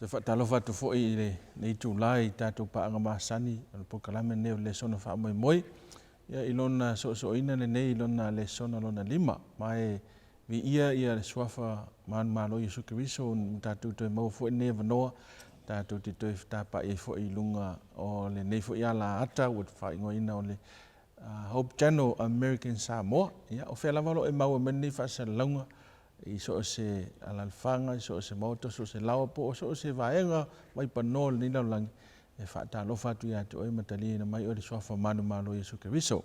Faatalofa atu foi i lenei itula i tatou paaga masani o le polokalame lenei o le Lesona Faamoemoe, ia i lona soosooina lenei i lona lesona lona 5. Ma e viia ia le Suafa manumalo o Iesu Keriso ua tatou toe maua foi lenei avanoa tatou te toe fetapai ai foi i luga o lenei foi alaata ua faaigoaina o le Hope Channel American Samoa. Ia, o fea lava o lo o e maua mai lenei faasalalauga i so o se alaalafaga, i so o se maota, so o se laoa po o so o se vaega vaipanoa o lenei lalolagi, e faatalofa atu ia te oe ma taliaina mai oe i le suafa manumalo o Iesu Keriso.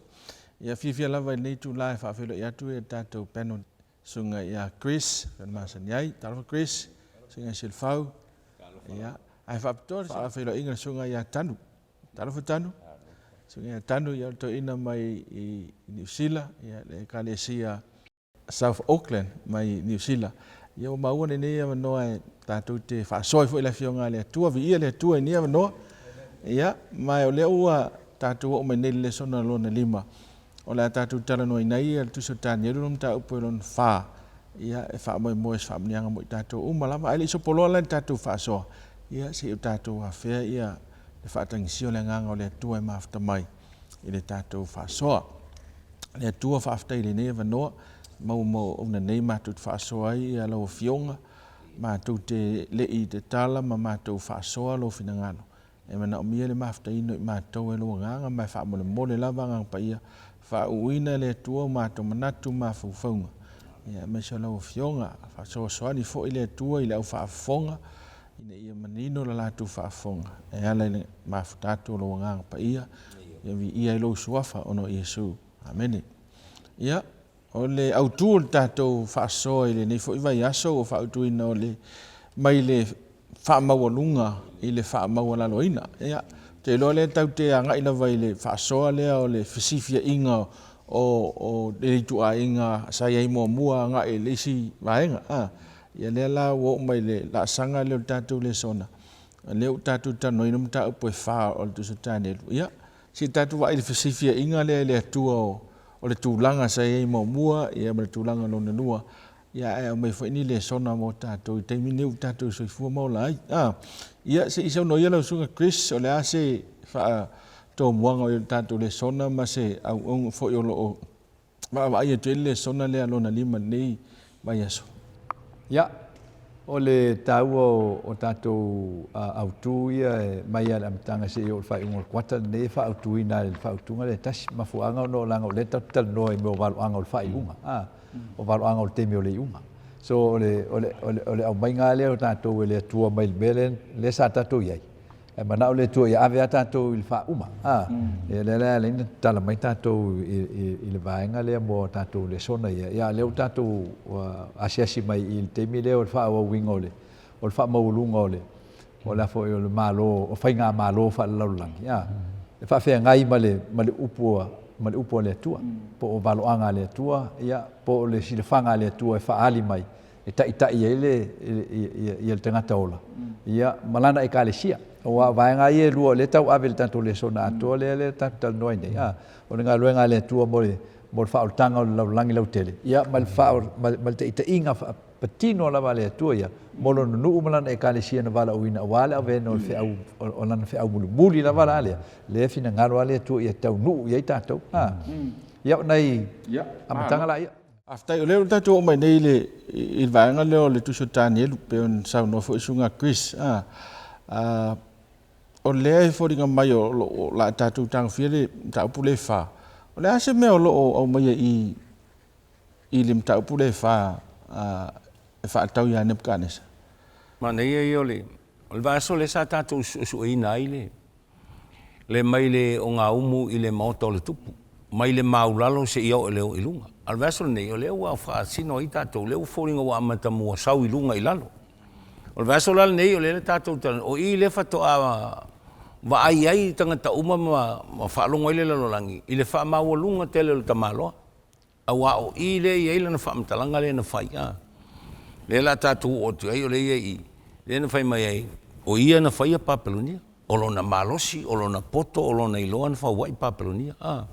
Ia, fiafia lava i lenei itula e faafeiloai atu le tatou panel, susuga ia Chris, pei ona masani ai. Talofa Chris, susuga ia Silafau. Ia, ae faapitoa le faafeiloaiga i le susuga ia Tanu. Talofa Tanu. Susuga ia Tanu, ia o le toeaina mai i Niu Sila, ia le Ekalesia South Auckland mai Niu Sila. Ia ua maua lenei avanoa e tatou te faasoa ai foi i le Afioga a le Atua, viia le Atua i lenei avanoa. Ia, ma o lea ua tatou oo mai nei i le lesona lona 5, o le a tatou talanoaina ai le Tusi o Tanielu le mataupu e lona 4, ia e faamoemoe i se faamanuiaga mo i tatou uma lava. Ae le i sopoloa la i le tatou faasoa, ia se i o tatou afea ia le faatagisia o le Agaga o le Atua e mafuta mai i le tatou faasoa. Le Atua, faafetai i lenei avanoa, maua mo auauna nei matou te faasoa ai ia lau Afioga, matou te le i tatala ma matou faasoa lou finagalo. E manaomia le mafutaina o i matou e lou Agaga ma e faamolemole lava Agaga Paia, faauuina e le Atua o matou manatu ma mafaufauga, ia aemaise o lau Afioga. Fesoasoani foi le Atua i le au faafofoga ina ia manino le latou faafofoga e ala i le mafuta atu o lou Agaga Paia, ia viia ai lou Suafa ona o Iesu. Amene. Ia, o le autu o le tatou faasoa i lenei foi vaiaso ua faautuina o le mai le faamaualuga i le faamaualaloina. Ia, ou te iloa lea tatou te agai lava i le faasoa lea o le fesifiaiga o le ituaiga sa i ai muamua agai i le isi vaega. Ia lea la ua oo mai i le laasaga lea o le tatou lesona, lea ua tatou talanoaina mataupu e 4 o le Tusi o Tanielu. Ia, se i tatou vaai i le fesifiaiga lea e le Atua o le tulaga sa i ai muamua ma le tulaga lona lua, ia ae aumai foi ni lesona mo tatou i taimi nei ua tatou soifua ma ola ai. Ia, se i saunoa ia lau Susuga Chris, o le a se faatomuaga o i le tatou lesona ma se auauga foi o lo o vaavaai atu ai le lesona lea lona 5 i lenei vaiaso? Ia, o le taua o tatou autu ia mai lava i le amataga seia oo i le faaiuga o le kuata lenei e faaautuina lava i le faautuga lea e tasi. Mafuaaga ona o leaga o lea tatou te talanoa i mea o valoaga o le faaiuga, a, o valoaga o le taimi o le iuga. So o le, o le, o le aumaiga lava lea o tatou e le Atua mai le mea lea sa tatou i ai, Ae manao le Atua ia ave a tatou i le faauma. A, ia lea la e ala ai ona tatala mai tatou i le vaega lea mo a tatou lesona ia. Ia a o lea ua tatou asiasi mai i le taimi lea o le faaauauina o le o le faamaualuga o le o le a foi o le Malo, o faigamalo faalelalolagi, a, e faafeagai ma le ma le upu a ma le upu a le Atua, po o valoaga a le Atua, ia, po o le silafaga a le Atua e faaali mai e taitai ai le, ia le tagata ola, ia, ma lana ekalesia. Aua o vaega ia e lua o lea e tauave i le tatou lesona atoa lea lea tatou te talanoa ai nei, a, o le galuega a le Atua mo le, mo le faaolataga o le lalolagi lautele, ia, ma le faa, ma le taitaiga patino lava a le Atua ia, mo lona nuu ma lana ekalesia na valaauina aua le aveina o le feau, o lana feau mulimuli lava la lea, lea e finagalo lava le Atua ia taunuu i ai tatou. A, ia, o nai amataga laia. Faafetai, o lea ua tatou oo mai nei i le, i le vaega lea o le Tusi o Tanielu, pei ona saunoa foi le Susuga Chris. A, a, o lea e foliga mai o lo o le a tatou tagofia le mataupu lea e 4. O le a se mea o lo o aumaia i i le mataupu lea e 4 e faatatau ia Nepukanesa? Manaia ia o le, o le vaiaso lea sa tatou suesueina ai le, le mai le ogaumu i le maota o le tupu, mai le maulalo seia oo i le oo i luga. A o le vaiaso lenei, o lea ua faasino ai tatou, lea ua foliga ua amata mua sau i luga i lalo. O le vaiaso la lenei, o lea tatou te, o i lea faatoa vaai ai tagata uma ma faalogo ai le lalolagi i le faamaualuga tele o le tamaloa. Aua o i lea e i ai lana faamatalaga lea na fai, a. Lea o le a tatou oo atu i ai, o lea e i ai i i, lea na fai mai ai, o ia na faia Papelonia. O lona malosi, o lona poto, o lona iloa na fau ai Papelonia, a.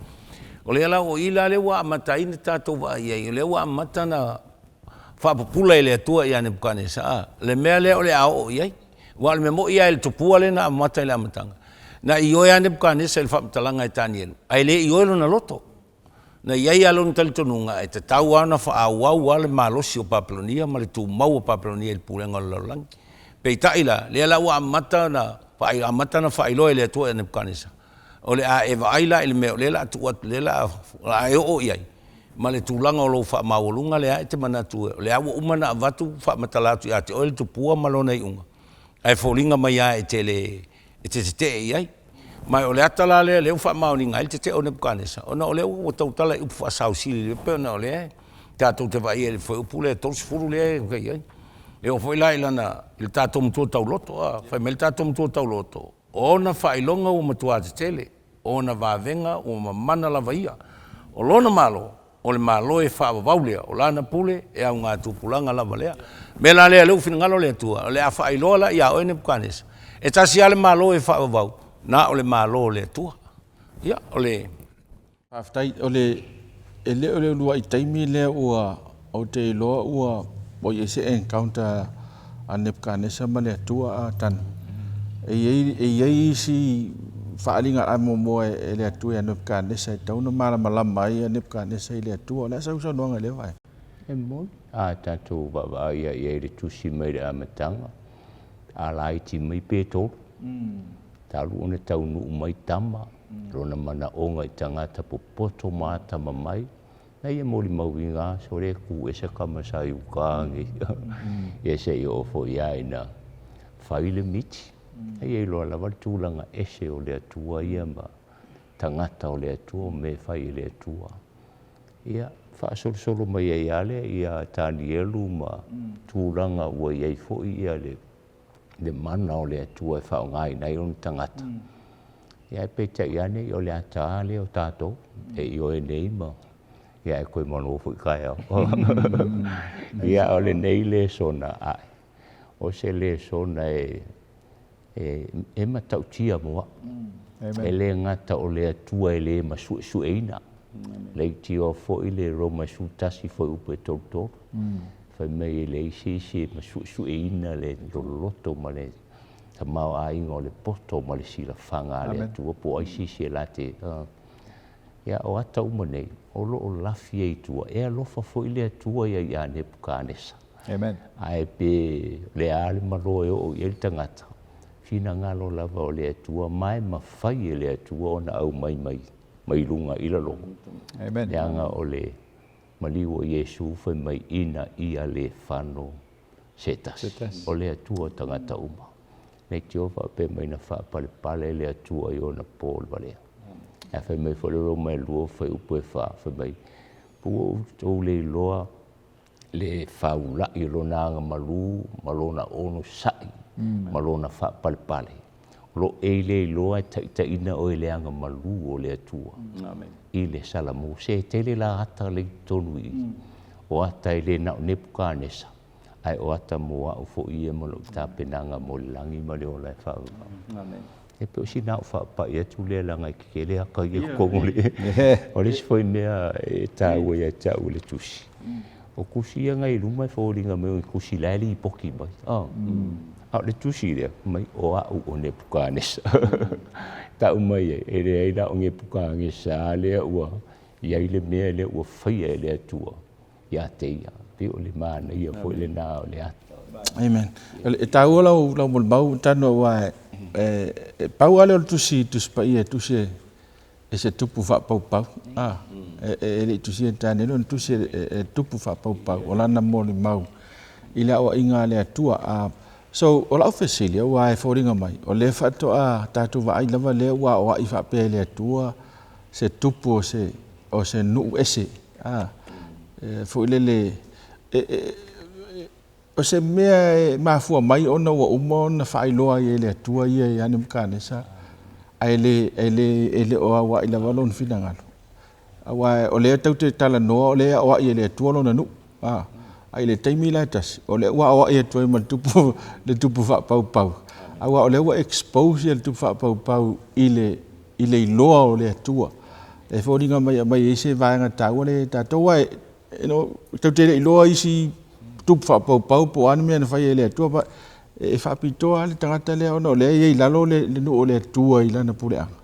O lea la o i la lea ua amata ai ona tatou vaai i ai, o lea ua amata ona faapupula e le Atua ia Nepukanesa, a, le mea lea o le a oo i ai. Aua o le mea moni lava i le tupua lea na amata i le amataga, na ioe lava Nepukanesa i le faamatalaga e Tanielu, ae le ioe lona loto. Na i ai lava lona talitonuga e tatau lava ona faaauau lava le malosi o Papelonia ma le tumau o Papelonia i le pulega o le lalolagi. Peitai la, lea la ua amata ona amata ona faailoa e le Atua ia Nepukanesa, o le a e vaai la i le mea o lea o le a tuu atu, lea o le a e oo i ai, ma le tulaga o lou faamaualuga lea e te manatu o lea ua uma ona avatu faamatala atu ia te oe le tupua ma lona iuga, ae foliga mai lava e te le, e te tetee i ai. Ma o le ata la lea o lea ua faamaoniga ai le tetee o Nepukanesa, ona o lea ua tautala i upu faasausili, e pei ona o lea tatou te vaaia i le fuaiupu lea 30 lea e fai ai. E oo foi la i lana, i le tatou matua tauloto a, fai mai le tatou matua tauloto, o ona faailoga ua matua tetele, o ona vavega ua mamana lava ia. O lona Malo, o le Malo e faavavau lea, o lana pule e augatupulaga lava lea. O le mea la lea o lea ua finagalo le Atua, o le a faailoa la ia oe Nepukanesa, e tasi lava le Malo e faavavau, na o le Malo o le Atua. Ia, o le. Faafetai. O le, e le o le uluai taimi lea ua, ou te iloa ua, ua i ai se encounter a Nepukanesa ma le Atua a Tanu. E i ai, e i ai isi faaaliga muamua e le Atua ia Nepukanesa e tatau ona malamalama ai Nepukanesa i le Atua. O le a sau saunoaga i lea vaega? E moni. A tatou vaavaai lava i ai i le tusi mai le amataga, a laiti mai Petolo, talu ona taunuu mai tama, lona manaoga i tagata popoto ma atamamai, na ia molimauina lava, sole e ku ese tama sa i uka nei, ia se i oo foi lava ina fai le miti. Na ia iloa lava le tulaga ese o le Atua ia ma tagata o le Atua, o mea e fai e le Atua. Ia, faasolosolo mai ai lava lea ia Tanielu ma tulaga ua i ai foi ia le le mana o le Atua e faaaogaina ai ona tagata. Ia ae peitai ane, o le ata lava lea o tatou, e ioe nei ma, ia ae toe manu foi taeao. Ia o lenei lesona ae, o se lesona e, e, e matautia mo au. E le gata o le Atua e le masuesueina, leitioa foi le Roma 11 fuaiupu e 33, fai mai e leai se isi e masuesueina le loloto ma le tamaoaiga o le poto ma le silafaga a le Atua po o ai se isi e la te Ia, o ata uma nei, o lo o lafi ai i tua, e alofa foi le Atua ia ia Nepukanesa. Amen. Ae pe o le a le malo e oo i ai le tagata, finagalo lava o le Atua ma e mafai e le Atua ona aumai mai mai luga i lalo. Amen. Leaga o le maliu o Iesu fai mai ina ia le fano se tasi. O le Atua o tagata uma. Leitioa faapea mai na faapalepale le Atua i ona po o le valea. Ae fai mai foi le Roma e 2 fuaiupu e 4, fai mai, Ua outou le iloa le faulai o lona agamalu ma lona onosai ma lona faapalepale. O lo e le iloa e taitaiina oe i le agamalu o le Atua i le Salamu. Se tele la ata lea i totonu i i. O ata e le na o Nepukanesa, ae o ata mo au foi ia ma lou tapenaga mo le lagi ma le ola e faavavau. E pei o sina au faapai atu lea leaga e tetele ata ia i totonu o le... O le isi foi mea e taua ia te au i le tusi, o tusi ia na i luma e foliga mai o ni tusi la e lipoti mai, a o le tusi lea, fai mai, o au o Nepukanesa. Tau mai ai, e leai la o Nepukanesa lava lea ua i ai le mea lea ua faia e le Atua ia te ia. Pei o le manaia foi lena o le ata. Amen. E taua lau, lau molimau, Tanu, aua e, e pau lava lea o le tusi, tusi paia e tusi e, e se tupu faapaupau. Ah, e, e, e le i tusia e Daniel, ona tusi e, e, e tupu faapaupau, o lana molimau i le aoaiga a le Atua. Ah, so, o lau fesili, aua e foliga mai, o lea faatoa tatou vaai lava lea ua aoai faapea e le Atua se tupu o se, o se nuu ese. Ah, e, foi lele, e, e, o se mea e mafua mai ona ua uma ona faailoa ai e le Atua ia ia Nebukanesa, ae le, e le, e le o auai lava lona finagalo. Aua o lea tatou te talanoa o lea e aoai e le Atua lona nuu. A, a i le taimi la e tasi, o lea ua aoai atu ai ma le tupu, le tupu faapaupau. Aua o lea ua expose ia le tupu faapaupau i le, i le iloa o le Atua. E foliga mai e aumai ai se vaega taua lea ia tatou, aua you know, tatou te le iloa isi tupu faapaupau po o a ni mea na faia e le Atua. E faapitoa lava le tagata lea ona o lea e i ai i lalo le nuu o le Atua i lana puleaga.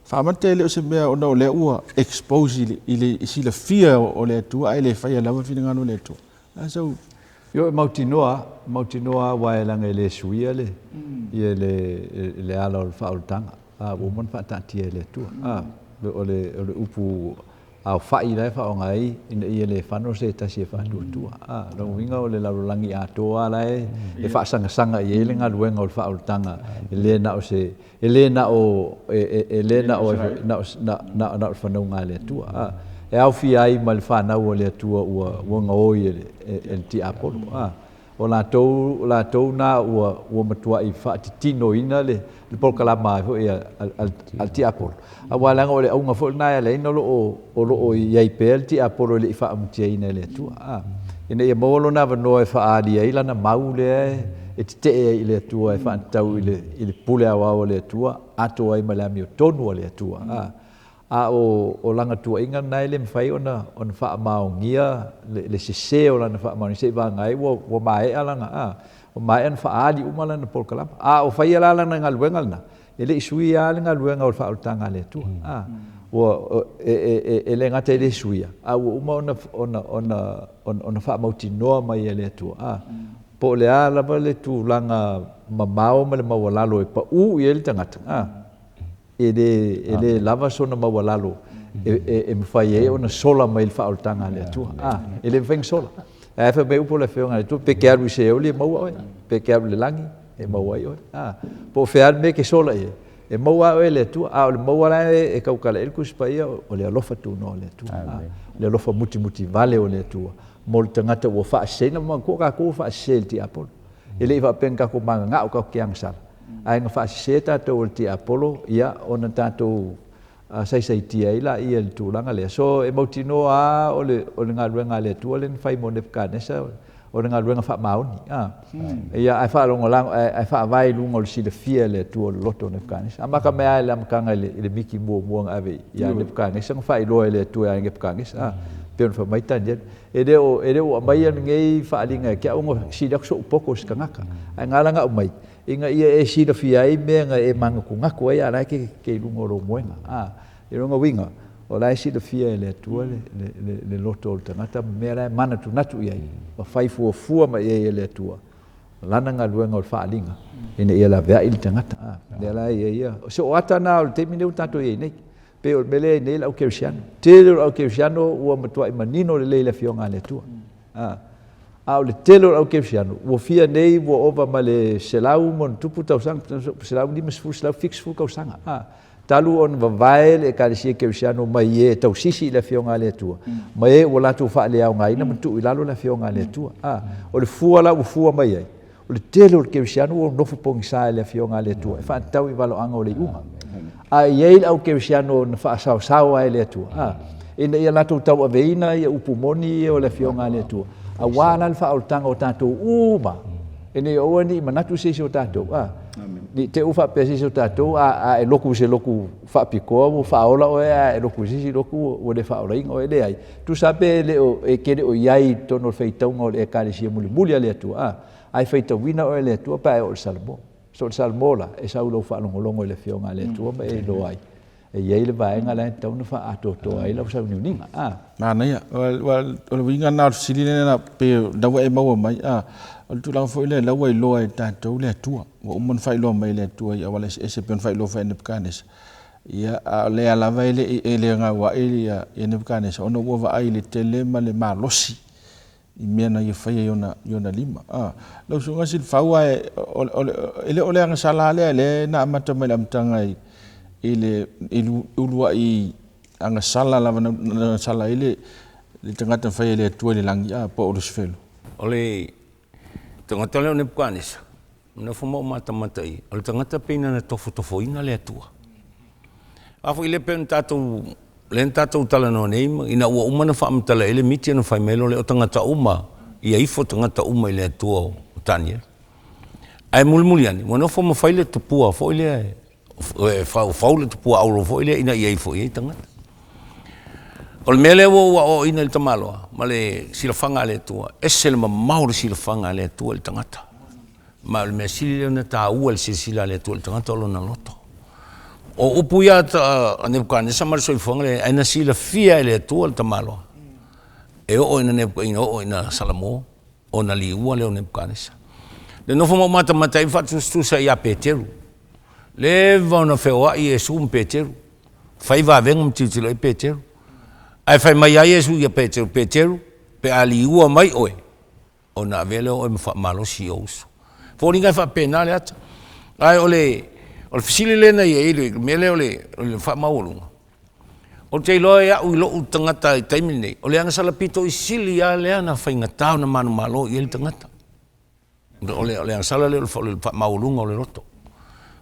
Faamata e le o se mea ona o lea ua expose i le silafia o le Atua ae le faia lava le finagalo o le Atua. O le a sau Ioe, mautinoa, mautinoa aua e leaga e le suia le, ia le, le ala o le faaolataga, a ua uma ona faataatia e le Atua. A, o le, o le upu aofai la e faaaoga ai ina ia le fano se tasi e faatuatua. A, o lona uiga o le lalolagi atoa lava la e faasagasaga i ai le galuega o le faaolataga, e le na o se, e le na o, e le na o, na o le fanauga a le Atua, a, e aofia ai ma le fanau a le Atua ua gaoi e le tiapolo, a. O latou, o latou na ua matuai faatitinoina le polokalama foi a le tiapolo, aua leaga o le auga foi lena e ala ai ona o lo o i ai pea le tiapolo e le i faaamutiaina e le Atua, a, ina ia maua lona avanoa e faaali ai lana mau lea e tetee ai i le Atua e faatatau i le pule aoao a le Atua atoa ai ma le amiotonu a le Atua. A, a o lana tuuaiga lena e le mafai ona faamaonia le sese o lana faamaoniga seiavagana ai ua maea lana, a, ua maea ona faaali uma lana polokalama. A o faia la lana galuega lena, e le i suia lava le galuega o le faaolataga a le Atua. A, ua, e le gata e le suia, a ua uma ona faamautinoa mai e le Atua, a, po o le a lava le tulaga mamao ma le maualalo e pau i ai le tagata, a, e le, e le lava sona maualalo e mafai ai ona sola mai le faaolataga a le Atua. A, e le mafai ona sola. Ae fai mai upu o le Afioga a le Atua, pe te alu i Seoli e maua oe, pe te alu i le lagi, e maua ai oe. A, po o fea lava le mea e te sola i ai, e maua lava oe e le Atua. A o le maua la e tautala i ai le Tusi Paia, o le alofa tunoa o le Atua. A, o le alofa mutimutivale o le Atua mo le tagata ua faaseseina. Manatua tatou ua faasese e le tiapolo. E le i faapea na tatou mananao tatou te agasala, ae na faasese tatou e le tiapolo, ia, ona tatou saisaitia ai laia i le tulaga lea. So, e mautinoa lava o le, o le galuega a le Atua lea na fai mo Nepukadanesa, o le galuega faamaoni. A, ia, ae faalagolago, ae faavae i luga o le silafia e le Atua o le loto o Nepukadanesa. Amata mai lava i le amataga i le miti muamua na ave ia Nepukadanesa na faailoa e le Atua ia Nepukadanesa, a, pei ona fai mai Tanielu. E le o, e le o aumaia lenei faaaliga ia te au ona sili atu so'u poto i se tagata, ae na ala ona aumai, ina ia e silafia ai mea na e manatunatu ai a o la e te i luga o lou moega. A, o lona uiga, o la e silafia e le Atua le, le, le loto o le tagata ma mea la e manatunatu i ai, ma fai fuafua mai i ai e le Atua Lana galuega o le faaaliga ina ia laveai le tagata. A, lea la e i ai ia, o se oata lena o le taimi lenei ua tatou i ai nei. Pei o le mea lea e i ai nei le au kerisiano. Tele o le au kerisiano ua matuai manino lelei i le Afioga a le Atua. A, a o le tele o le au kerisiano, ua fia nei ua ova ma le 100+ tausaga, 150, 170 tausaga. A, talu ona vavae le Ekalesia Kerisiano mai e tausisi i le Afioga a le Atua, ma e ua latou faaleaogaina ma tuu i lalo le Afioga a le Atua. A, o le fua la ua fua mai ai, o le tele o le Kerisiano ua nofo pogisa i le Afioga a le Atua e faatatau i valoaga o le iuga. A e i ai le au Kerisiano na faasaosao ai e le Atua, a, ina ia latou tauaveina ia upu moni ia o le Afioga a le Atua, aua la le faaolataga o tatou uma, ina ia aua ne i manatu se isi o tatou, a, ne i te i ua faapea se isi o tatou, a, a e lotu i se lotu faapitoa ua faaola oe, a e lotu i se isi lotu ua le faaolaina oe. E leai, tusa lava pe le o, e te le o i ai i totonu o le faitauga o le Ekalesia mulimuli a le Atua, a, ae faitauina oe e le Atua pe a e oo i le Salamo. So o le Salamo la, e sau i lou faalogologo i le Afioga a le Atua ma e iloa ai e i ai le vaega la e tatau ona faaatoatoa ai lau sauniuniga. A. Manaia. O le uiga lena o le fesili lea pei o lena ua e maua mai, a, o le tulaga foi lea o lea ua iloa e tatou le Atua. Ua uma ona faailoa mai e le Atua i auala eseese pei ona faailoa foi e Nepukanesa. Ia, a o lea lava e le i e le gauai ia Nepukanesa ona ua vaai i le tele ma le malosi i mea na ia faia i ona, i ona lima. A, lau Susuga Silafau, ae e le o le agasala lea lea na amata mai le amataga i, i le i uluai agasala lava na agasala ai le, le tagata na faia e le Atua i le lagi, a, po o Lusifelo. O le tagata lea o Nepukanesa, nofo ma ou matamata i ai, o le tagata pei na tofotofoina le Atua. A foi lea pei ona tatou, lea na tatou talanoa nei, ina ua uma ona faamatala i ai le miti ona fai mai loa lea, o tagata uma, ia ifo tagata uma i le Atua o Taniela. Ae mulimuli ane, ua nofo ma fai le tupua foi lea, e faufau le tupua auro foi lea ina ia ifo i ai tagata. O le mea lea ua ou aoaoina i le tamaloa ma le silafaga a le Atua, ese le mamao o le silafaga a le Atua i le tagata. Ma o le mea sili lea ona taua i le silasila a le Atua i le tagata o lona loto. O upu ia a Nebukanesa ma le soifuaga lea, ae na silafia e le Atua le tamaloa. E oo ina Nebuka, oo ina Salamo, ona liua lea o Nebukanesa. Le nofo ma ou matamata ai ma faatusatusa ia Peteru. Leva ona feoai Iesu ma Peteru, fai vavega ma tilotilo i ai Peteru. Ae fai mai lava Iesu ia Peteru, Peteru, pe a liua mai oe, ona avea lea o oe ma faamalosi i ou uso. E foliga e faapena le ata. Ae o le, o le fesili lea na i ai le mea lea o le faamaualuga, ou te iloa e au i lou tagata i le taimi lenei, o le agasala pito i sili lava lea ona faigata ona manumalo i ai le tagata. O le agasala lea o le faamaualuga o le loto.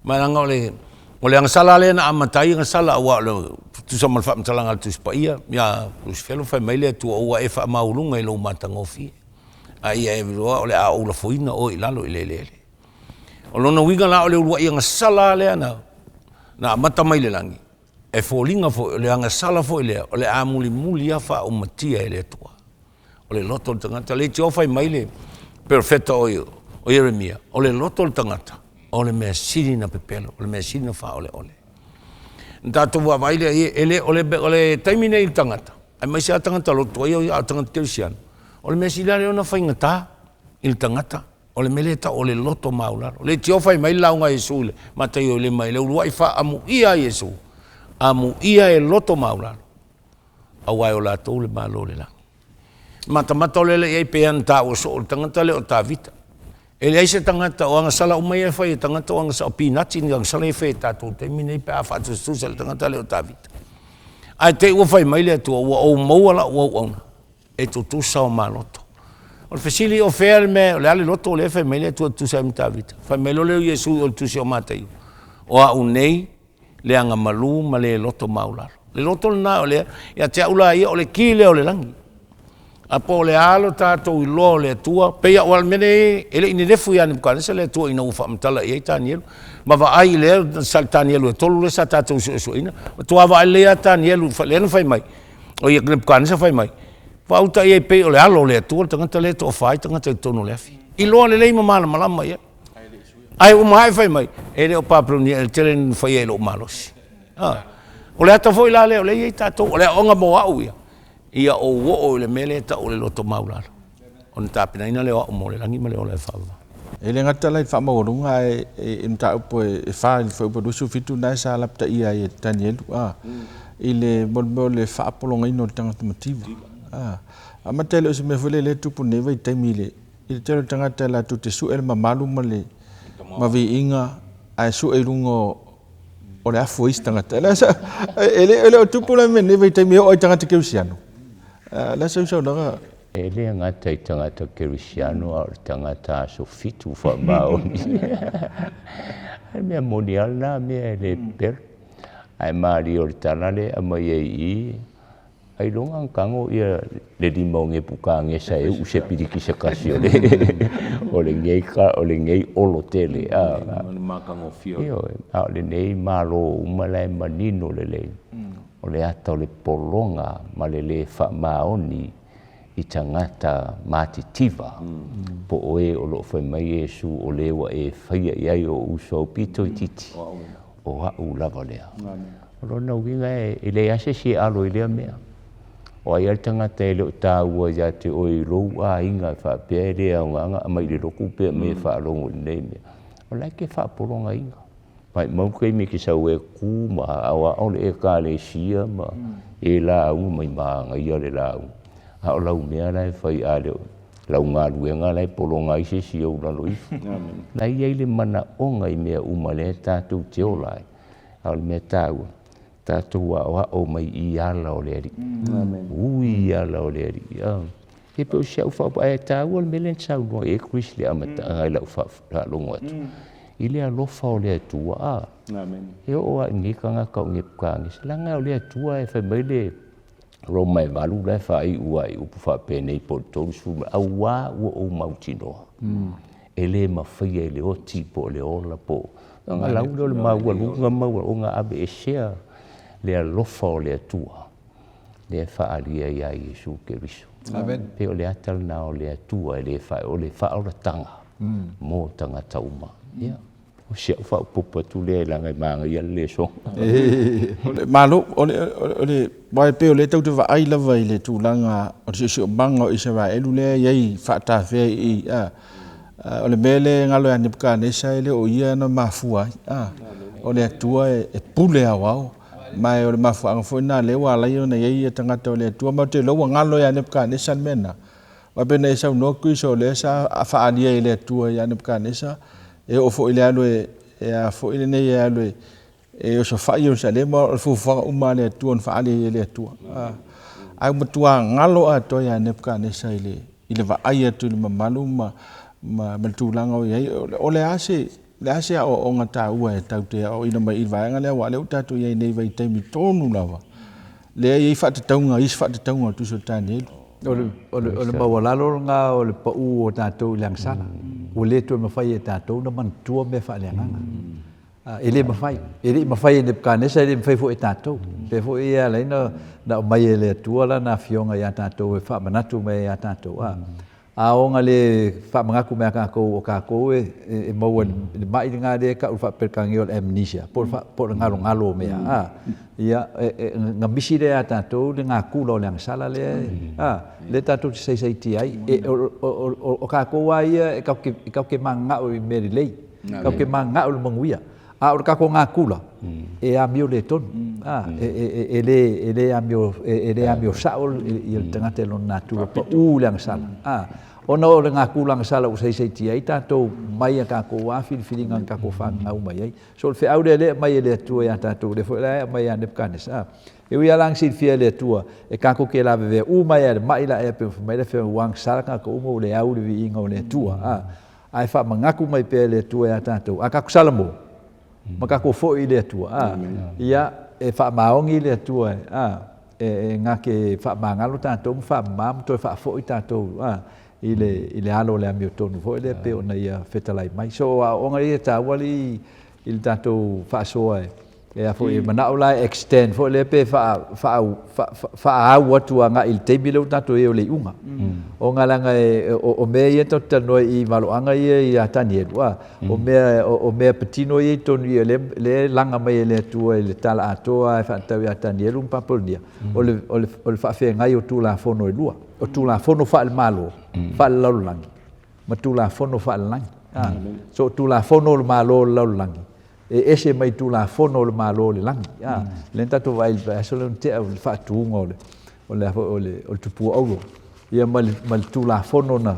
Ma e leaga o le, o le agasala lava lea na amata ai agasala aua o le, tusa ma le faamatalaga a le Tusi Paia ia Lusifelo fai mai le Atua ua e faamaualuga i lou matagofie, a ia e iloa o le a ou lafoina oe i lalo i le eleele. O lona uiga la o le uluai agasala lava lea na amata mai le lagi, e foliga foi o le agasala foi lea o le a mulimuli lava faaumatia e le Atua. O le loto o le tagata, leitioa fai mai le perofeta o Ieremia, o le loto o le tagata, o le mea sili ona pepelo, o le mea sili ona faaoleole. Na tatou vaavaai lea i ai, e le, o le, o le taimi nei i le tagata, aemaise lava tagata lotu a ia, a o tagata kerisiano, o le mea sili lava lea ona faigata i le tagata, o le mea lea e tau o le loto maualalo. Leitioa fai mai le lauga a Iesu i le Mataio 5 i le uluai faaamuia a Iesu, amuia e loto maualalo, aua e o latou le Malo o le lagi. Matamata o lele i ai pei ona taua soo le tagata lea o Tavita. E leai se tagata o agasala uma ia e fai e tagata o agasala o pinati ni agasala ia e fai e tatou i le taimi lenei pe a faatusatusa i le tagata lea o Tavita. Ae te i ua fai mai le Atua, ua ou maua lau auauna e tutusa o ma loto. O le fesili o fea le mea, o le a le loto lea e fai mai le Atua e tutusa ai ma Tavita? Fai mai loa lea o Iesu i o i le tusi o Mataio, o au nei le agamalu ma le loto maualalo. Le loto lena o lea, ia te au la ia, o le ki lea o le lagi. A po o le a lo tatou iloa o le Atua, pei aua o le mea lenei, e le i nenefu ia Nebukanesa le Atua ina ua faamatala i ai Tanielu, ma vaai i lea sa Tanielu e tolu lea sa tatou suesueina, matua vaai lelei lava Tanielu, lea na fai mai, o ia Nebukanesa fai mai, faauta i ai pei o le alo o le Atua le tagata lea e toafa ai tagata i totonu o le afi. Iloa lelei ma malamalama i ai. Ae uma ae fai mai, e le o Papelonia e tele na faia i lou malosi. A, o le ata foi la lea o lea e i ai tatou, o le aoaoga mo au ia, ia ou oo i le mea lea e tau o le loto maualalo, ona tapenaina lea o au mo le lagi ma le ola e faavavau. E le gata la i le faamaualuga ae i mataupu e fa i le fuaiupu 27 lena sa lapataia ai e Tanielu a i le mo le mea o le faapologaina o le tagata mativa. A amata e le o se mea foi lea e tupu nei vaitaimi i le I le tele o tagata latou te sue le mamalu ma le ma viiga ae sue i luga o le afu o isi tagata. E le, e le o tupu la mea nei vaitaimi e oo ai tagata kerisiano. Le a sau saunoaga? E le gata i tagata kerisiano a o le tagata aso fitu faamaoni. O le mea moni lava lena mea e le pepelo. Ae malie o le tala lea e aumai ai i i, Ailoga ona tago ia le lima o Nebukagesa e uu se piliki se kasi o le o lenei o lenei olo tele a. Ioe, a o lenei Malo uma la e manino lelei o le ata o le pologa ma le lē faamaoni i tagata matitiva po o e o lo o fai mai Iesu o le ua e faia i ai ou uso aupito itiiti o a'u lava lea. O lona uiga e leai lava se isi e alo i lea mea. O ai lava le tagata e le o taua ia te oe i lou aiga e faapea e le aoga ona aumai i le lotu pe aumai e faalogo i lenei mea, o la e te faapologaina. Maumau le taimi e te sau ai e tu ma aoao le Ekalesia ma e lauga mai manaia le lauga, a o lau mea la e fai a le o lau galuega la e pologa ai se isi i ou lalo ifo. La e i ai le manaoga i mea uma lea tatou te ola ai. A o le mea taua, tatou aoao mai i ala o le Alii. Ui i ala o le Alii. E pei o si au faaopoopo, ae taua le mea lea na saunoa i ai Chris i le amataga i lau faalogo atu, i le alofa o le Atua, a, e oo lava i nei tagata o Nebukanesa, leaga o le Atua e fai mai le Roma e 8 la e faaiu ai i upu faapenei po o le 30, auā ua ou mautinoa, e le mafaia e le oti po o le ola po o ona lau lea o le maualuga ona aveesea le alofa o le Atua lea e faaalia ia Iesu Keriso. Amen. Pei o le ata lena o le Atua e le o le faaolataga. mo tagata uma. Ia, o si au faaopoopo atu lea leaga e manaia le lesona. O le Malo, o le, o le, aua e pei o lea tatou te vaai lava i le tulaga o le siosiomaga o Isaraelu lea e i ai faatafea i i, a, o le mea lea e galo ia Nebukanesa e le o ia na mafua ai, a, o le Atua e pule aoao, ma o le mafuaaga foi lena lea ua ala ai ona i ai tagata o le Atua, ma ou te iloa ua galo ia Nebukanesa le mea lena. Aua pei ona e saunoa Kriso, o lea sa faaalia e le Atua ia Nebukanesa, e oo foi i le alu e, e a foi lenei e alu e, e osofai Ierusalema, o le fuafuaga uma a le Atua na faaali ai e le Atua. Ae ua matua galo atoa ia Nebukanesa i le, i le vaai atu i le mamalu ma, ma, ma le tulaga o i ai. O le a se, le a se aoaoga taua e tatou te aoaoina mai i le vaega lea, aua o lea ua tatou i ai nei i vaitaimi tonu lava, lea e i ai faatatauga, isi faatatauga o le Tusi o Tanielu. O le, o le, o le maualalo lena o le pau o tatou i le agasala. Ua le toe mafai e tatou ona manatua mea faaleagaga. E le mafai. E le i mafai e Nebukanesa, e le mafai foi e tatou. Pei foi e ala ai ona aumai e le Atua Lana Afioga ia tatou e faamanatu mai ai ia tatou. A ona le faamanatu mai ia tatou o tatou e maua i le mai lena lea e tau i le faa-Peretania o le amnesia, po o le galogalo o mea, a. Ia, ona misi lea ia tatou le natura o le agasala lea, a, lea tatou te saisaitia ai. O tatou lava ia e tatou te mananao i mea lelei, tatou te mananao i le manuia, a o le tatou natura, e amio le tonu, a, e le amio, e le amio sao le tagata i lona natura pau i le agasala, a. Ona o le natura agasala ua saisaitia ai tatou mai a tatou lava filifiliga na tatou fananau mai ai. So o le feau lea lea e aumai e le Atua ia tatou, lea foi la e aumai ia Nebukanesa, a. E ui lava la ina silafia e le Atua e tatou te lavevea uma ai lava i le mai la ea pei ona fai mai le Afioga ua agasala tatou uma ua le au i le viiga o le Atua, a. Ae faamanatu mai pea e le Atua ia tatou, a tatou salamo ma tatou foi i le Atua, a, ia, e faamaoni le Atua, a, e na te faamagalo tatou ma faamama ma toe faafoi tatou, a, i le, i le alo o le amiotonu foi lea pei ona ia fetalai mai. So o aoaoga ia e taua alii i le tatou faasoa e, e a foi e manao la e extend foi lea pe faa, faa, faaau atu agai i le taimi lea ua tatou i ai o le iuga. Ona leaga e, o, o mea ia tatou te talanoa i valoaga ia ia Tanielu, a, o mea, o, o mea patino ia i totonu i lea, lea e laga mai e le Atua i le tala atoa e faatatau ia Tanielu ma Papelonia, o le, o le, o le faafeagai o Tulafono e lua. O Tulafono faale-Malo, faale-lalolagi, ma Tulafono faale-lagi. A, so o Tulafono o le Malo o le lalolagi, e ese mai Tulafono o le Malo o le lagi. A, lea na tatou vaai i le vaiaso lea na tea, le faatuga o le, o le, o le, o le tupua auro, ia ma le, ma le Tulafono na,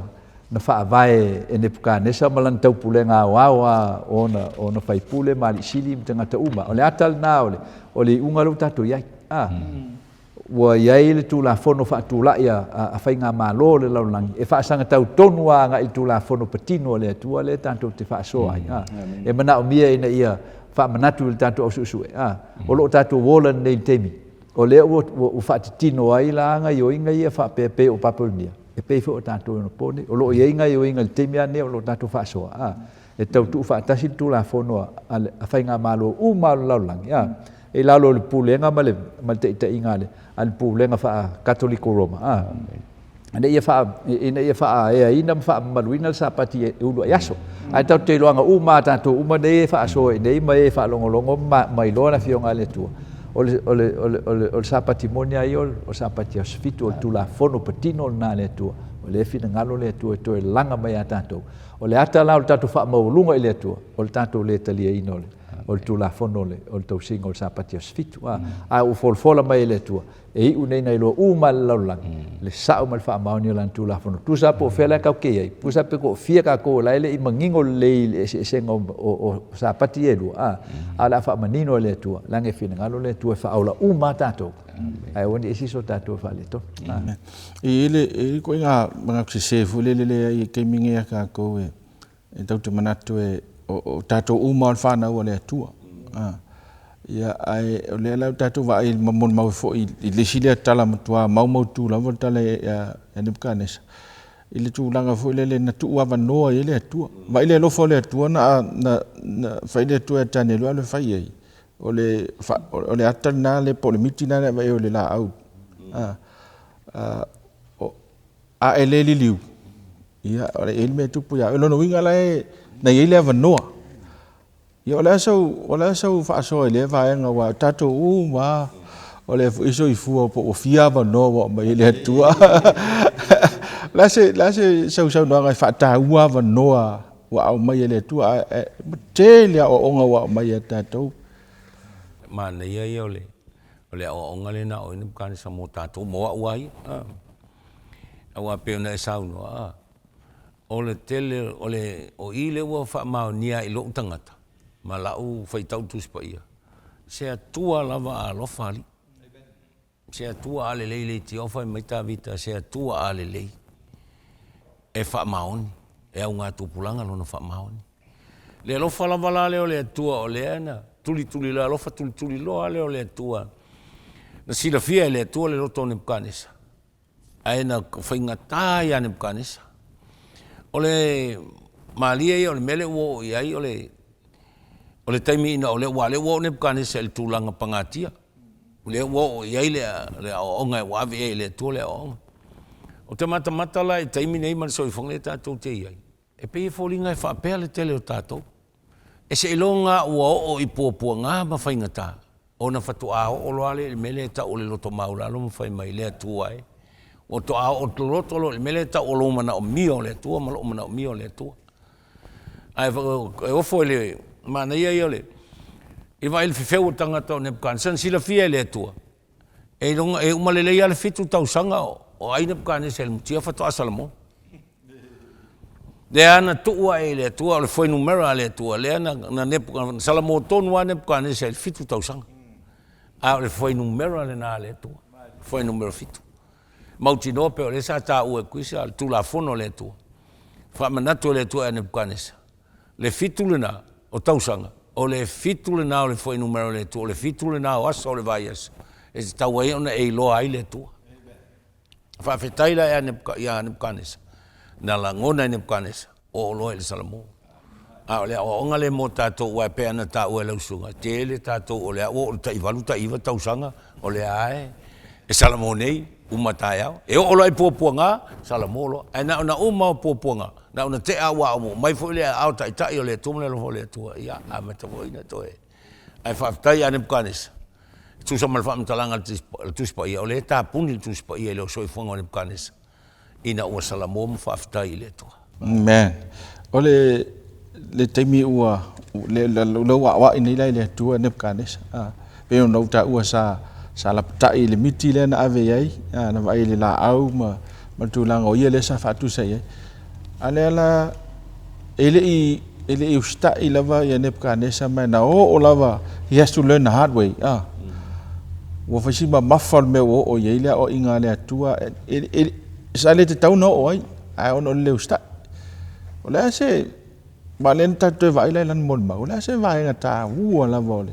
na faavae e Nepukanesa ma lana taupulega aoao lava o ona, o ona faipule ma alii sili ma tagata uma. O le ata lena o le, o le iuga lea ua tatou i ai. A, Ua i ai le Tulafono faatulai a Faigamalo o le lalolagi e faasagatau tonu lava agai i le Tulafono patino a le Atua lea tatou te faasoa ai. E manaomia ina ia faamanatu i le tatou au suesue, o lo o tatou ola nei i le taimi o lea ua faatitino ai la gaioiga ia faapea pei o Papelonia, e pei foi o tatou i ona po nei. O lo o i ai gaioiga i le taimi lava lenei o lo o tatou faasoa. E tau tuufaatasi le Tulafono a Faigamalo uma o le lalolagi, a, i lalo o le pulega ma le, ma le taitaiga a le, a le pulega faa-Katoliko Roma, a, ina ia faa, ina ia faaeaina ma faamamaluina le Sapati e uluai aso. Ae tatou te iloaga uma a tatou uma nei e faasoa i inei ma e faalogologo ma, ma iloa le Afioga a le Atua, o le, o le, o le, o le, o le Sapati moni lava ia o le, o le Sapati aso fitu, o le Tulafono patino lena a le Atua, o lea e finagalo le Atua e toe laga mai ia tatou. O le ata la o le tatou faamaualuga i le Atua, o le tatou le taliaina o le, o le Tulafono o le, o le tausiga o le Sapati aso fitu. A, a ua folafola mai e le Atua, e iu nei na iloa uma e le lalolagi, le sao ma le faamaoni o Lana Tulafono. Tusa po o fea la tatou te i ai, tusa pe toafia tatou o la e le i manino lelei i le eseesega o, o, o Sapati ia e lua, a, a o le a faamanino e le Atua, leaga e finagalo le Atua e faaola uma lava tatou, ae aua ne i ese so tatou e faaletonu. A. E i ai le, e i ai le ituaiga manatu sese foi lele lea i le taimi nei a tatou e, e tatou te manatu e, o, o tatou uma o le fanau a le Atua. A, ia, ae o lea la ua tatou vaai ma molimau ai foi i le isi lea tala matua maumautu lava le tala ia Nebukanesa, i le tulaga foi lele na tuu avanoa i ai le Atua. Vaai le alofa o le Atua na, na, na fai le Atua ia Tanielu alu e fai ai. O le, o le ata lena le po o le miti lena e ave o le laau. A, a e le liliu, Ia, o le i ai le mea e tupu ia oe. Lona uiga la e, na i ai le avanoa. Ia, o le a sau, o le a sau faasoa i lea vaega, aua o tatou uma lava, o lea foi e soifua po ua fia avanoa ua aumai e le Atua. O le a se, le a se sau saunoaga e faataua avanoa ua aumai e le Atua, ae tele aoaoga ua aumai ia tatou. Manaia ia o le o le aoaoga lea na aoaoina Nebukanesa mo tatou, mo au lava ia. Aua e pei ona e saunoa, o le tele o le, o i lea ua faamaonia ai i lou tagata ma lau faitau Tusi Paia, se Atua lava a alofa alii. Se Atua a lelei leitioa fai mai Tavita, se Atua a lelei e faamaoni, e augatupulaga lona faamaoni. Le alofa lava la lea o le Atua o lea na tulituli loa, alofa tulituliloa lea o le Atua, na silafia e le Atua le loto o Nepukanesa, ae na faigata ia Nepukanesa. O le malie ia o le mea lea ua oo i ai o le, o le taimi ina o lea, aua o lea ua oo Nepukanesa i le tulaga pagatia, o lea ua oo i ai le aoaoga ua ave i ai e le Atua le aoaoga. Ou te matamata la i le taimi nei ma le soifuaga lea tatou te i ai, e pei e foliga e faapea le tele o tatou, e seiloga lava ua oo i puapuaga ma faigata ona faatoa oo loa lea i le mea lea e tau o le loto maualalo ma fai mai, Le Atua e, ua toa oo loloto loa i le mea lea e tau o lou manaomia o le Atua ma lou manaomia o le Atua. Ae e ofo i le manaia ia o le i vaai i le fefeu o tagata o Nepukanesa na silafia e le Atua e iloga e uma lelei lava le fitu tausaga o ai Nepukanesa i le mutia faatoa Salamo. Lea na tuu ae i le Atua o le fuainumera a le Atua lea na na na Salamo tonu lava Nepukanesa i le fitu tausaga. A o le fuainumera lena a le Atua, fuainumera fitu. Mautinoa pei o lea sa taua e Kuisa le Tulafono a le Atua, faamanatu e le Atua ia Nepukanesa, le fitu lena o tausaga, o le fitu lena o le fuainumera o le Atua, o le fitu lena o aso o le vaiaso e tatau ai ona e iloa ai le Atua. Faafetai la ia Nepukanesa, na lagona e Nepukanesa, oo loa i le Salamo. A o le aoaoga lea mo tatou aua e pei ona taua e lau susuga, e tele tatou o lea ua oo i le tai valu tai iva tausaga o lea lava e salamo nei, uma taeao. E oo loa i puapuaga, salamo loa. Ae na ona uma lava o puapuaga, na ona tea lava ua aumai foi le aao taitai o le Atua ma le alofa o le Atua, ia amata foi ona toe. Ae faafetai ia Nepukanesa, e tusa ma le faamatalaga a le Tusi Paia, o lea e tapuni le Tusi Paia i le soifuaga o Nepukanesa ina ua salamo ma faafetai i le Atua. Amen. O le le taimi ua le le ua aoai nei la i le Atua Nebuchadnezzar. Ah, pei ona ou taua sa sa lapatai i le miti lea na ave i ai, ah, na vaai i le laau ma ma le tulaga o ia lea sa faatusa i ai. A lea la e le i e le i usitai lava ia Nebuchadnezzar ma na oo lava he has to learn the hard way. Ah. Ua fai si mamafa o le mea ua oo i ai le aoaiga a le Atua. E, e, sa le tatau ona oo ai, ae ona o le le usitai. O le a se, ma lea na tatou toe vaai la i lana molimau, o le a se vaega taua lava o le,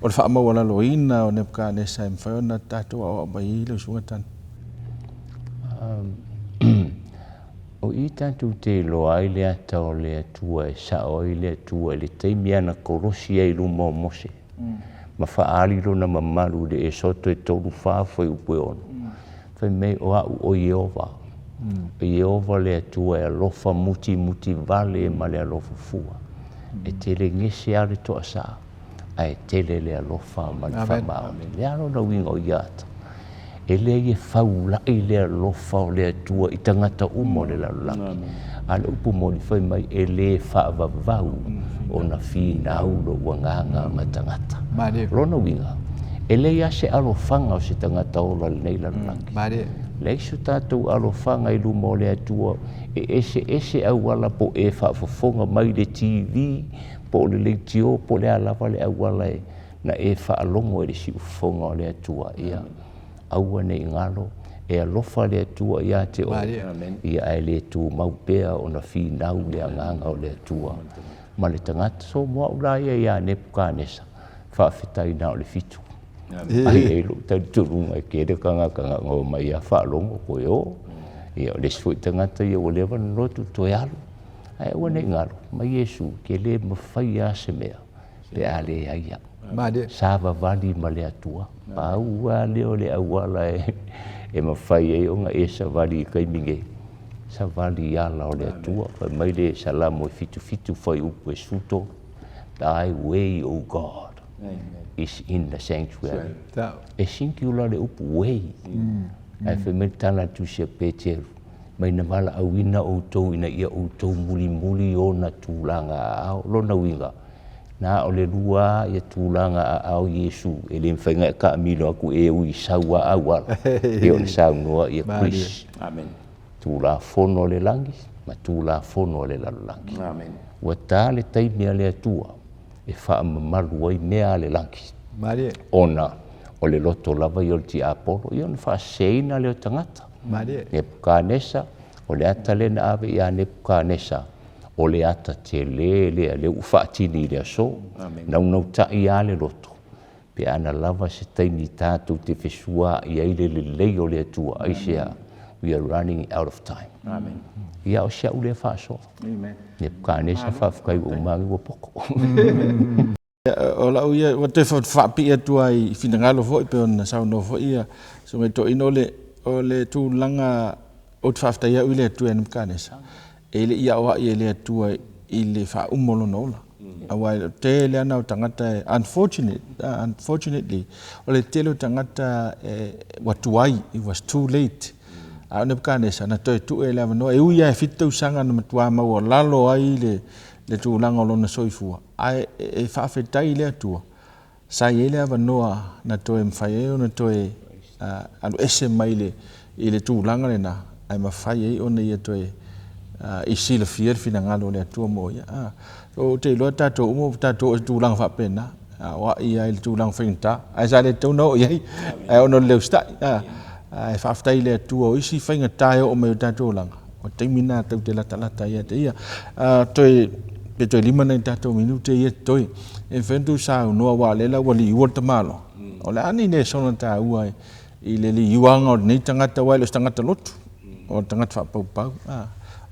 o le faamaualaloina o Nebuchadnezzar e mafai ona tatou aoao mai ai lau Susuga Tanu? O i tatou te iloa ai le ata o le Atua e sao ai le Atua i le taimi ana kolosi ai i luma o Mose ma faaali lona mamalu i le Esoto e 3 4 fuaiupu e 6. Fai mai, O au o Ieova, o Ieova le Atua e alofa mutimuti vale ma le alofa fua, e tele gese lava le toasā, ae tele le alofa ma le faamaoni. O le a lona uiga o ia ata? E leai e faula'i le alofa o le Atua i tagata uma o le lalolagi. A o le upu moni, fai mai, e le faavavau ona finau lou agaga ma tagata. O lona uiga, e leai lava se alofaga o se tagata ola i lenei lalolagi. Leai so tatou alofaga i luma o le Atua, e eseese auala po o e faafofoga mai i le TV, po o le leitio, po o le a lava le auala e na e faalogo i le siufofoga o le Atua, ia, aua ne i galo, e alofa le Atua ia te oe, ia ae le tumau pea ona finau le agaga o le Atua ma le tagata. So mo au la ia ia Nepukanesa, faafetai na o le fitu. Ai e lou talitonuga e tele tagata na ona omai lava faalogo toe o. Ia o le isi foi tagata ia ua leva ona lotu toe alu. Ae aua ne i galo, mai Iesu, ke le mafai lava se mea pe a leai au. Savavali ma le Atua. Pau lava lea o le auala e mafai ai ona e savali i taimi nei. Savali i ala o le Atua. Fai mai le Salamo e 77 fuaiupu e 13, Thy way, O God, is in the sanctuary. E singular le upu way. Ae fai mai le tala a le Tusi a Peteru, Mai na valaauina outou ina ia outou mulimuli ona tulaga aao. Lona uiga, na o le lua lava ia tulaga aao Iesu, e le mafai ona e taamilo atu e ui i sau lava auala, pei ona saunoa ia Chris. Tulafono a le lagi ma Tulafono a le lalolagi. Ua ta le taimi a le Atua e faamamalu ai mea a le lagi, ona o le loto lava ia o le tiapolo, ia ona faaseseina lea o tagata. Nepukanesa, o le ata lea na ave ia Nepukanesa, o le ata tele lea, lea ua faatini i le aso. Naunautai lava le loto, pe ana lava se taimi tatou te fesuaai ai le lelei o le Atua, aisea? We are running out of time. Ia, o si au lea faasoa. Nepukanesa, faafetai ua uma ane ua poto. O lau ia, ua toe faapipii atu lava i finagalo foi pei ona saunoa foi ia Susuga i Toeaina, o le, o le tulaga ou te faafetai au i le Atua ia Nebukanesa, e le i aoai e le Atua i le faauma o lona ola. Aua e tele lava na o tagata e, unfortunate, unfortunately, o le tele o tagata ua tuai, it was too late. A o Nebukanesa, na toe tuu e le avanoa, e ui lava e 7 tausaga na matua maualalo ai le, le tulaga o lona soifua, Ae e faafetai i le Atua sa i ai le avanoa na toe mafai ai ona toe alu ese mai le i le tulaga lena ae mafai ai ona ia toe i silafia le finagalo o le Atua mo ia. Ou te iloa tatou uma ua tatou oo i tulaga faapena, aoai lava i le tulaga faigata ae sa le tatau ona oo i ai ae ona o le le usitai. Ae faafetai i le Atua o isi faigata e oo mai i o tatou olaga, o le taimi lena tatou te latalata ai ia te Ia. Toe, pe toe 5 nai tatou minute ia totoe, e mafai ona outou saunoa aua o lea la ua liua le tamaloa. O le a ni lesona taua i le liuaga o lenei tagata aua e le o se tagata lotu, o le tagata faapaupau.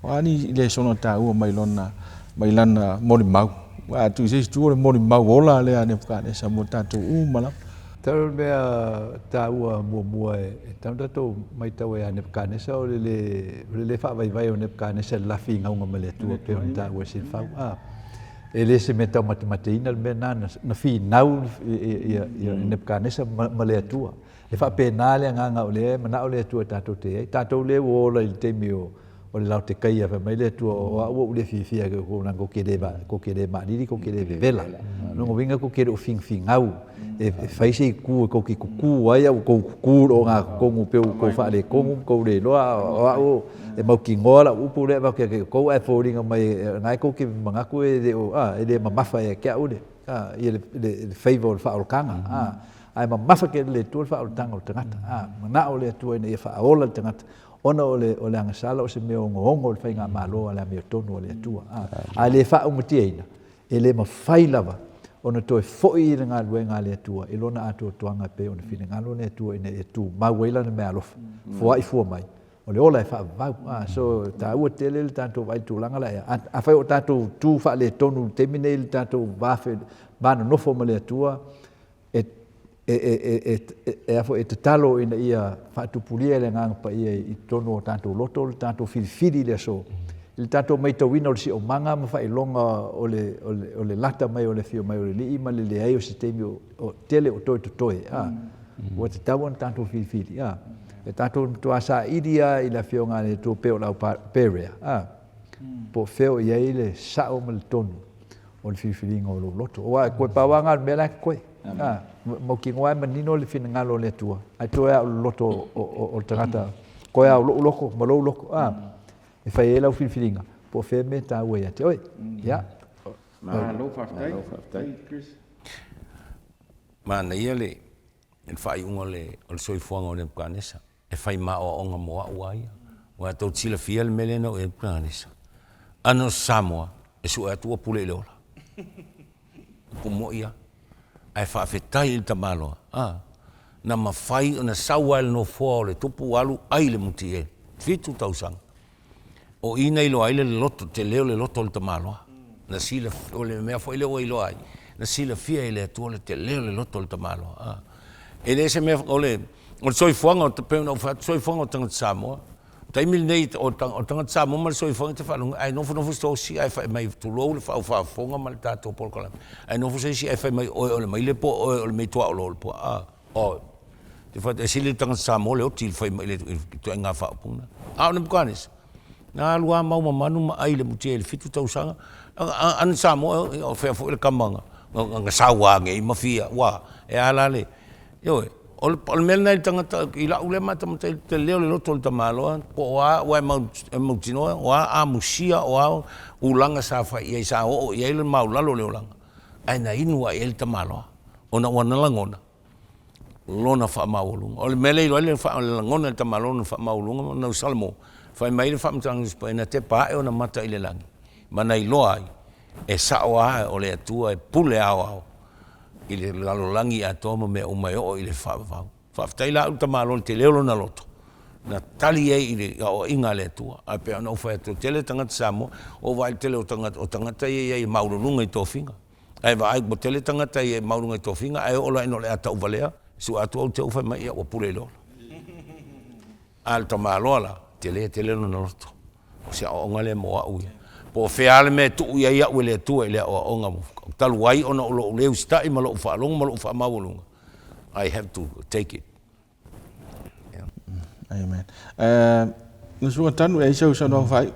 O a ni lesona taua mai lona, mai lana molimau? Aua a tuu i se isi itu o le molimau ola lea a Nepukanesa mo tatou uma lava. Talu le mea taua muamua e tatau ona tatou matau ai ia Nepukanesa o le lē o le lē faavaivai o Nepukanesa i le la finauga ma le Atua pei ona taua e Silafau. A, e le se mea taumatemateina le mea lena na finau ia Nepukanesa ma le Atua. E faapena le agaga o lea e manao le Atua tatou te i ai. Tatou lea ua ola i le taimi o o le Laotekaia fai mai le Atua, o au ua ou le fiafia ia te outou leaga kou te le kou te le maalili kou te le vevela. O lona uiga kou te le o figafigau e fai se itu e kou te tutu ai a ua tou tutu i le ogatotonu pei ua tou faaletonu ma tou le iloa a o au e mautinoa lau upu lea e avatu ia te outou ae foliga mai o lena tou te manatu e le o a e le mamafa ia te au le a ia le faiva o le faaolataga a ae mamafa tele i le Atua le faaolataga o le tagata a manao le Atua ina ia faaola le tagata Ona o le, o le agasala o se mea ogoogo i le faigamalo a le amiotonu a le Atua. A, a le faaumatiaina, e le mafai lava ona toe foi i le galuega a le Atua i lona atoatoaga e pei ona finagalo le Atua ina ia tumau ai lana meaalofa, foai fua mai, o le ola e faavavau. A, so, e taua tele le tatou vaai i le tulaga la ea. Afai o tatou tu faaletonu i le taimi nei i le tatou va, va nonofo ma le Atua, e, e, e, e, e, a foi, e tatalo ina ia faatupulia e le Agaga Paia i totonu o tatou loto le tatou filifili i le aso, i le tatou maitauina o le siomaga ma faailoga o le, o le, o le lata mai o le afio mai o le Alii ma le leai o se taimi o, o tele o toe totoe. A, ua tatau ona tatou filifili. A, e tatou matua saili lava i le Afioga a le Atua pei o le au Perea. A, po o fea o i ai le sao ma le tonu o le filifiliga o lou loto. Aua e toe pau lava lena o le mea la e totoe. A, mautinoa e manino le finagalo o le Atua, ae toe lava o le loto o le tagata, toe lava o lou loto ma lou loto, a, e fai ai lau filifiliga, po o fea mea e taua ia te oe. Ia. Malo faafetai. Malo faafetai Chris. Manaia le faaiuga o le soifuaga o Nebukanesa. e fai ma aoaoga mo au a ia. Aua tou te silafia le mea lea na oo i ai Pepelanesa. Ana o se Samoa, e sue atu ua pule i le ola. Upu moi lava. Ae faafetai i le tamaloa, a, na mafai ona sau lava i le nofoa o le tupu alu ai le muti 7 tausaga. O i na iloa ai le loto, tele o le loto o le tamaloa. Na sila, o le mea foi lea ua iloa ai, na silafia e le Atua le tele o le loto o le tamaloa. A. E le se mea, o le, o le soifuaga, pei ona ou fai atu, soifuaga o tagata Samoa. Taimi lenei o tagata Samoa ma le soifuaga e te faalogo ae nofonofo se isi ae fai mai tulou le faufaafofoga ma le tatou polokalame ae nofo se isi ae fai mai oe o le maile po o oe o le meituaolo o le puaa oi te fai e sili le tagata Samoa le oti i le fai mai i le ituaiga faaupuga lena. A o Nebukanesa, na alu lava mau ma manu ma ai i le mutia i le 7 tausaga, a na Samoa o fea foi le tama na saua nei ma fia, ua, e a la le, ioe, o le mea lena i le tagata, i lau lea matamata i le tele o le loto o le tamaloa, po o a, aua e mautinoa o a amusia, o a ulaga sa fai i ai sa oo i ai le maualalo o le olaga, ae na inu lava i ai le tamaloa ona o ana lagona, lona faamaualuga. O le mea lea e iloa ai le lagona e le tamaloa lona faamaualuga ona o Salamo, fai mai le faamatalaga o le Tusi Paia, na tepa ae ona mata i le lagi ma na iloa ai, e sao lava o le Atua e pule aoao i le lalolagi atoa ma mea uma e oo i le faavavau. Faafetai la au i le tamaloa i le tele o lona loto na tali ai i le aoaiga a le Atua. Ae pei ona ou fai atu, e tele tagata Samoa, ua ou vaai i le tele o tagata ia e i ai e maualuluga i tofiga. Ae vaai ua tele tagata e maualuga i tofiga ae oo loa ina o le a tauvalea, sue atu au te i fai mai, ia ua pule i le ola. A o le tamaloa la, tele tele lona loto. O se aoaoga lea mo au ia. Po o fea lava le mea e tuu i ai au e le Atua i le aoaoga talu ai ona o lou le usitai ma lou faalogo ma lou faamaualuga, I have to take it. Amen. Lau Susuga Tanu, e i ai sau saunoaga faaiu?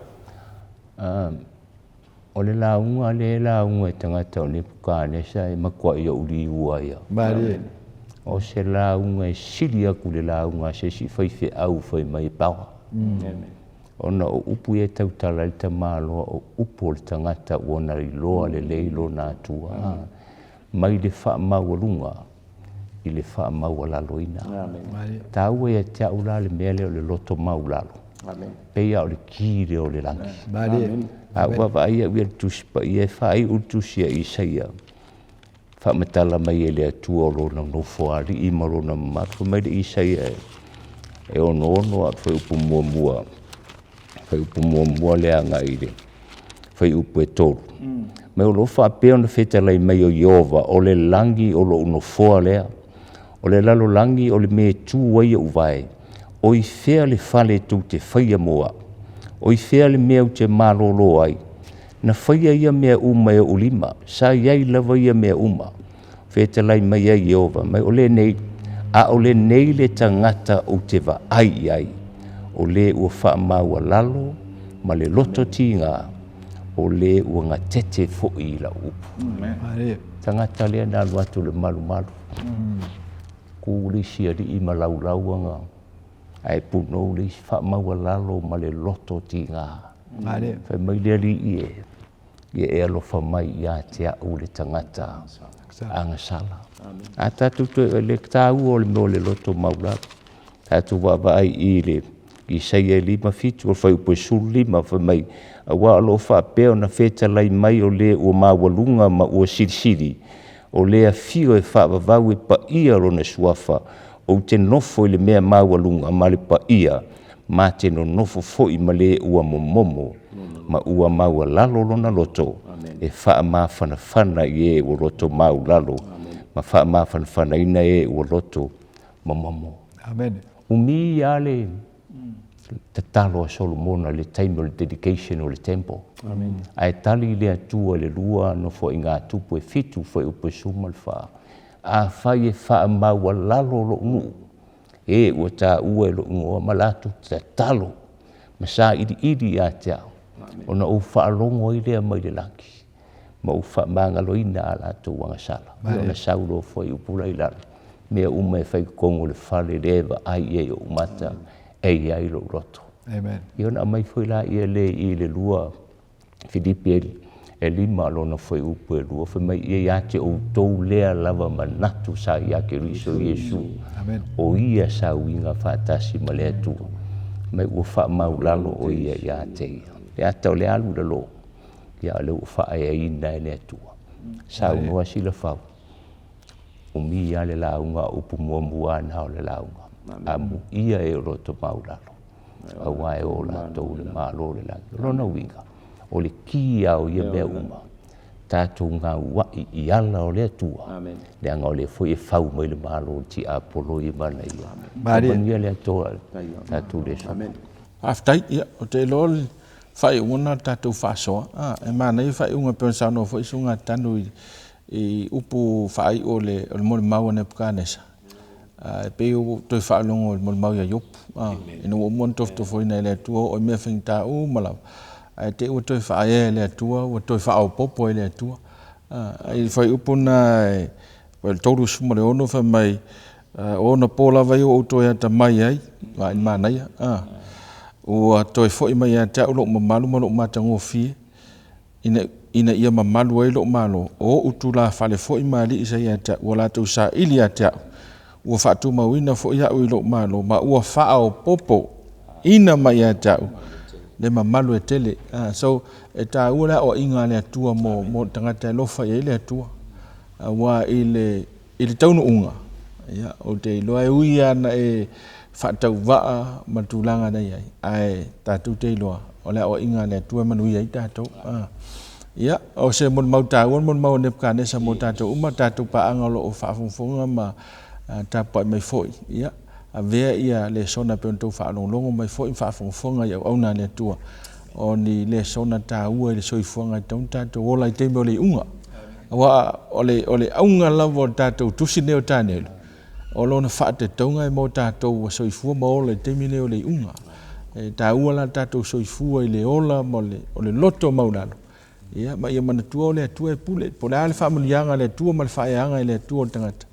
O le lauga lea e lauga e tagata o Nepukanesa e matuai ou liua ai au. Malie. O se lauga e sili atu i le lauga a se isi faifeau fai mai e power. Ona o upu ia e tautala ai le tamaloa o upu o le tagata ua na iloa lelei lona Atua mai le faamaualuga i le faamaualaloina. E taua ia te au la le mea lea o le loto maulalo, pei lava o le ki lea o le lagi. A ou vaavaai au ia i le Tusi Paia, e faaiu le Tusi a Isaia, faamatala mai e le Atua o Lona Nofoalii ma Lona mamalu. Fai mai le Isaia e 66 a o le fuaiupu muamua, fuaiupu muamua lea agai i le fuaiupu e 3. Mai o lo o faapea ona fetalai mai o Ieova, o le lagi o lou nofoa lea, o le lalolagi o le mea e tu ai ou vae, o i fea le fale tou te faia mo au? O i fea le mea ou te malolo ai? Na faia ia mea uma e ou lima, sa i ai lava ia mea uma. Fetalai mai ai Ieova, mai o lenei, a o lenei le tagata ou te vaai i ai, o le ua faamaualalo ma le loto tiga, o le ua gatete foi i lau upu. Tagata lea na alu atu i le malumalu, ku le isi alii ma laulau aga, ae punou le isi, faamaualalo ma le loto tiga. Fai mai le Alii e, ia e alofa mai ia te au le tagata agasala. A tatou toe, le taua o le mea o le loto maulalo, tatou vaavaai i le Isaia 57, o le fuaiupu e 15, fai mai, aua o lo o faapea ona fetalai mai o le ua maualuga ma ua silisili, o le afio e faavavau e paia lona suafa, ou te nofo i le mea maualuga ma le paia, ma te nonofo foi ma le ua momomo ma ua maualalo lona loto, e faamafanafana i e ua loto maulalo, ma faamafanafanaina e ua loto momomo. Amen. Umi lava le tatalo a Solomona i le taimi o le dedication o le temple. Amen. Ae tali le Atua i le lua nofoaiga tupu e 7 fuaiupu e 14. Afai e faamaualalo lou nuu, e ua taua e lou igoa ma latou tatalo ma sailiili ia te au, ona ou faalogo ai lea mai le lagi, ma ou faamagaloina a latou agasala. Ona sau loa fuaiupu la i lalo, mea uma e fai i totonu o le fale lea e vaai i ai ou mata, e i ai lou loto. Amen. Ia ona aumai foi laia le i le lua Filipi e 5 lona fuaiupu e 2, fai mai ia ia te outou lea lava manatu sa ia Keriso Iesu. Amen. O ia sa uiga faatasi ma le Atua, mai ua faamaulalo o ia ia te ia. Le ata o le alu i lalo, ia o lea ua faaeaina e le Atua. Saunoa Silafau, umi lava le lauga a upu muamua na o le lauga. Amuia e o loto maulalo, aua e o latou le Malo o le lagi. O lona uiga, o le ki lava o ia mea uma, tatou gauai i ala o le Atua, leaga o lea foi e fau mai le Malo o le tiapolo ia mana ia. Malie. Manuia le Atua, tatou le soa. Faafetai. Ia, ou te iloa o le faaiuga lena o le tatou faasoa. A, e manaia faaiuga e pei ona saunoa foi Susuga Tanu i, i upu faaiu o le, o le molimau a Nepukanesa. E pei ua ou toe faalogo i le molimau ia Iopu, ina ua uma ona tofotofoina e le Atua oo i mea faigata uma lava, ae te i ua toe faaea e le Atua, ua toe faaopoopo e le Atua. I le fuaiupu lena o le 36 fai mai, o ona po lava ia ua ou toe atamai ai, vaai i le manaia, ua toe foi mai ia te au lou mamalu ma lou matagofie, ina ia mamalu ai lou malo, o ou tulafale foi ma alii sa ia te au, ua latou saili ia te au, ua faatumauina foi au i lou malo, ma ua faaopoopoina mai ia te au le mamalu e tele. So, e taua le aoaiga a le Atua mo, mo le tagata e alofa i ai le Atua. Aua i le, i le taunuuga, ia, ou te iloa e ui lava ina e faatauvaa ma tulaga na i ai, ae tatou te iloa, o le aoaiga a le Atua e manuia ai tatou. Ia, o se molimau taua le molimau a Nepukanesa mo tatou uma, tatou paaga o lo o faafogafoga ma tapuai mai foi. Ia, avea ia lesona e pei ona outou faalogologo mai foi ma faafogafoga i auauna a le Atua, o ni lesona taua i le soifuaga e tatau ona tatou ola i taimi o le iuga. Aua o le, o le auga lava o le tatou tusi lenei o Tanielu, o lona faatetauga e mo tatou ua soifua ma ola i le taimi lenei o le iuga. E taua la le tatou soifua i le ola ma le, o le loto maualalo, ia, ma ia manatua o le Atua e pule. Po o le a le faamanuiaga a le Atua ma le faaeaga i le Atua o le tagata,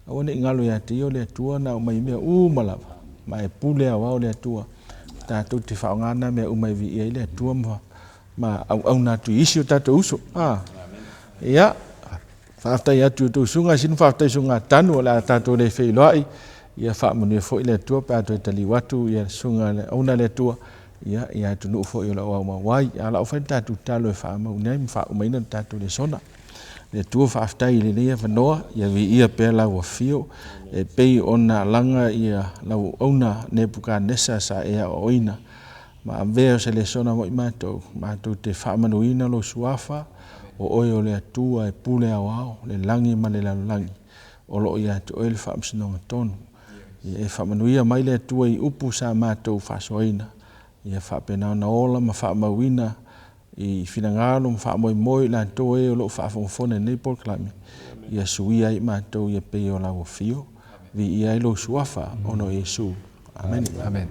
aua ne i galo ia te ia o le Atua na aumai mea uma lava, ma e pule aoao le Atua. Tatou te faaaoga na mea uma e viia ai le Atua ma, ma auauna atu i isi o tatou uso. Ah. Ia, faafetai atu i outou susuga, sinu faafetai susuga Tanu, o le a tatou le feiloai, ia faamanuia foi le Atua pe a toe taliu atu ia susuga le auauna a le Atua, ia, ia atunuu foi o lo o aumau ai. A o lau fai le tatou tatalo e faamauina ai ma faaumaina le tatou lesona. Le Atua faafetai i lenei avanoa, ia viia pea lau afio, e pei ona alaga ia lau auauna Nepukanesa sa e aoaoina. Ma avea o se lesona mo i matou, matou te faamanuina lou suafa, o oe o le Atua e pule aoao le lagi ma le lalolagi, o lo o ia te oe le faamasinoga tonu. Ia e faamanuia mai le Atua i upu sa matou faasoaina, ia faapena ona ola ma faamauina i finagalo ma faamoemoe i latou e o lo o faafogafoga i lenei polokalame, ia suia ai matou ia pei o lau afio, viia ai lou suafa, ona o Iesu. Amene. Amen.